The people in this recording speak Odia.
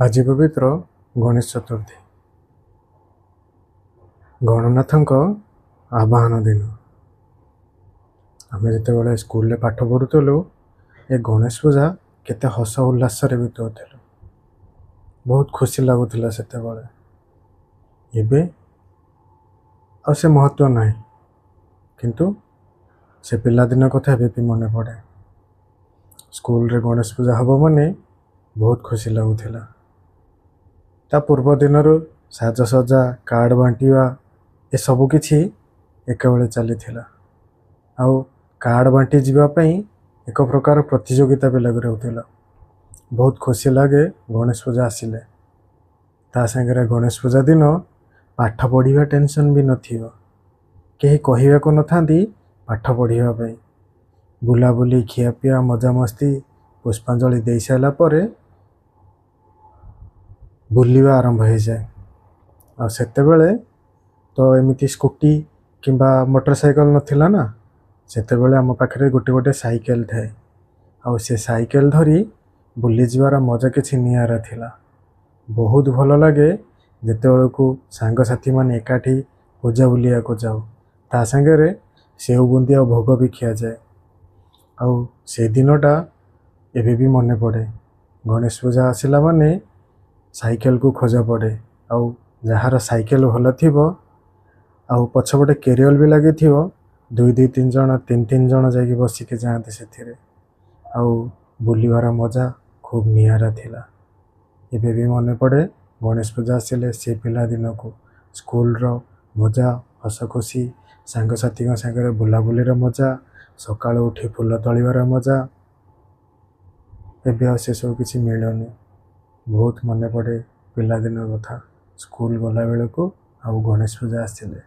ଆଜି ପବିତ୍ର ଗଣେଶ ଚତୁର୍ଥୀ, ଗଣନାଥଙ୍କ ଆବାହନ ଦିନ। ଆମେ ଯେତେବେଳେ ସ୍କୁଲରେ ପାଠ ପଢ଼ୁଥିଲୁ, ଏ ଗଣେଶ ପୂଜା କେତେ ହସ ଉଲ୍ଲାସରେ ବିତାଉଥିଲୁ। ବହୁତ ଖୁସି ଲାଗୁଥିଲା ସେତେବେଳେ। ଏବେ ଆଉ ସେ ମହତ୍ତ୍ୱ ନାହିଁ, କିନ୍ତୁ ସେ ପିଲାଦିନ କଥା ଏବେ ବି ମନେ ପଡ଼େ। ସ୍କୁଲରେ ଗଣେଶ ପୂଜା ହେବ ମାନେ ବହୁତ ଖୁସି ଲାଗୁଥିଲା। ତା ପୂର୍ବ ଦିନରୁ ସାଜସଜ୍ଜା, କାର୍ଡ଼ ବାଣ୍ଟିବା, ଏସବୁ କିଛି ଏକାବେଳେ ଚାଲିଥିଲା। ଆଉ କାର୍ଡ଼ ବାଣ୍ଟି ଯିବା ପାଇଁ ଏକ ପ୍ରକାର ପ୍ରତିଯୋଗିତା ବି ଲାଗି ରହୁଥିଲା। ବହୁତ ଖୁସି ଲାଗେ ଗଣେଶ ପୂଜା ଆସିଲେ। ତା ସାଙ୍ଗରେ ଗଣେଶ ପୂଜା ଦିନ ପାଠ ପଢ଼ିବା ଟେନସନ୍ ବି ନଥିବ। କେହି କହିବାକୁ ନଥାନ୍ତି ପାଠ ପଢ଼ିବା ପାଇଁ। ବୁଲାବୁଲି, ଖିଆପିଆ, ମଜାମସ୍ତି, ପୁଷ୍ପାଞ୍ଜଳି ଦେଇସାରିଲା ପରେ ବୁଲିବା ଆରମ୍ଭ ହେଇଯାଏ। ଆଉ ସେତେବେଳେ ତ ଏମିତି ସ୍କୁଟି କିମ୍ବା ମୋଟର ସାଇକେଲ ନଥିଲା ନା। ସେତେବେଳେ ଆମ ପାଖରେ ଗୋଟେ ଗୋଟେ ସାଇକେଲ ଥାଏ, ଆଉ ସେ ସାଇକେଲ ଧରି ବୁଲିଯିବାର ମଜା କିଛି ନିଆରା ଥିଲା। ବହୁତ ଭଲ ଲାଗେ ଯେତେବେଳକୁ ସାଙ୍ଗସାଥିମାନେ ଏକାଠି ପୂଜା ବୁଲିବାକୁ ଯାଉ। ତା ସାଙ୍ଗରେ ସେଉ ବୁନ୍ଦି ଆଉ ଭୋଗ ବି ଖିଆଯାଏ। ଆଉ ସେ ଦିନଟା ଏବେ ବି ମନେ ପଡ଼େ। ଗଣେଶ ପୂଜା ଆସିଲା ମାନେ ସାଇକେଲକୁ ଖୋଜା ପଡ଼େ, ଆଉ ଯାହାର ସାଇକେଲ ଭଲ ଥିବ ଆଉ ପଛପଟେ କ୍ୟାରିଅର୍ ବି ଲାଗିଥିବ, ଦୁଇ ଦୁଇ ତିନି ଜଣ, ତିନି ତିନି ଜଣ ଯାଇକି ବସିକି ଯାଆନ୍ତି ସେଥିରେ। ଆଉ ବୁଲିବାର ମଜା ଖୁବ୍ ନିଆରା ଥିଲା। ଏବେ ବି ମନେ ପଡ଼େ ଗଣେଶ ପୂଜା ଆସିଲେ ସେ ପିଲାଦିନକୁ, ସ୍କୁଲର ମଜା, ହସ ଖୁସି, ସାଙ୍ଗସାଥିଙ୍କ ସାଙ୍ଗରେ ବୁଲାବୁଲିର ମଜା, ସକାଳୁ ଉଠି ଫୁଲ ତୋଳିବାର ମଜା। ଏବେ ଆଉ ସେସବୁ କିଛି ମିଳୁନି। ବହୁତ ମନେ ପଡ଼େ ପିଲାଦିନ କଥା, ସ୍କୁଲ ଗଲାବେଳକୁ ଆଉ ଗଣେଶ ପୂଜା ଆସିଲେ।